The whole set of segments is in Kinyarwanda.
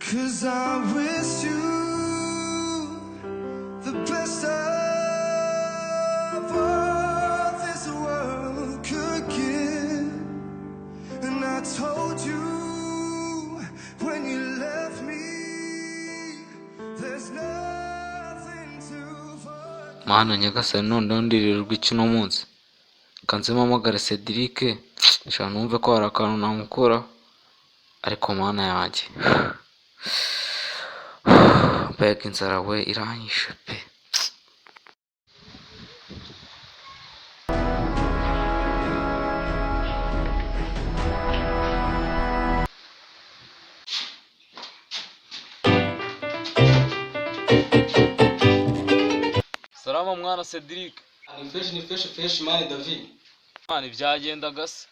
'Cause I wish you the best of what this world could give. And I told you when you left me, there's nothing to forgive. Mana nyagasani, noneho ndirirwa iki uno munsi? Kanze mpamagare Cedric sha, numve ko hari akantu namukuraho. Ariko Mana yanjye, mbega inzara we, iranyishe pe! Salama mwana Cedric. Ni fresh, ni fresh fresh man, David. Mwana, byagendaga se?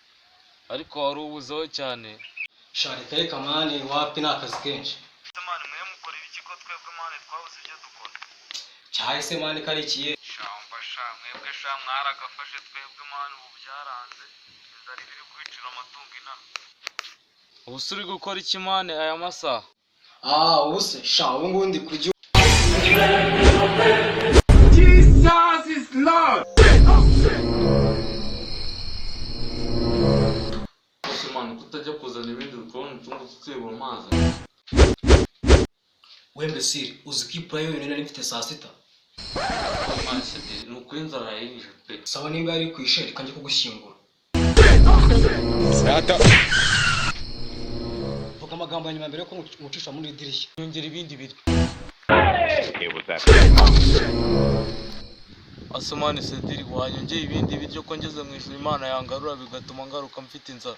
Ariko wari ubuzeho cyane. Sha, reka reka man, wapi, ni akazi kenshi. Man, mwe mukora ibiki ko twebwe man twabuze ibyo dukora? Cyahe se man, karikiye? Shamba sha, mwebwe sha mwaragafashe, twebwe man ubu byaranze, inzara iba iri kwicira amatungo inama. Ubu se uri gukora iki man aya masaha? Ah, ubu se sha, ubu ngubu ndi kurya. Jesus is Lord. Ese man, kutajya kuzana ibindi ukabona utungu tutsiba amazi? We mbesire, uzi ko ipura yonyine nari mfite saa sita? Man Cedric, ni ukuri inzara yayinyishe pe. Sawa, niba yari kwishe, reka njye kugushyingura. Vuga amagambo ya nyuma mbere yuko ngucisha muri iri dirishya. Nyongera ibindi biryo. Asumani Cedric, wanyongeye ibindi biryo ko ngeze mu ijuru Imana yangarura bigatuma ngaruka mfite inzara.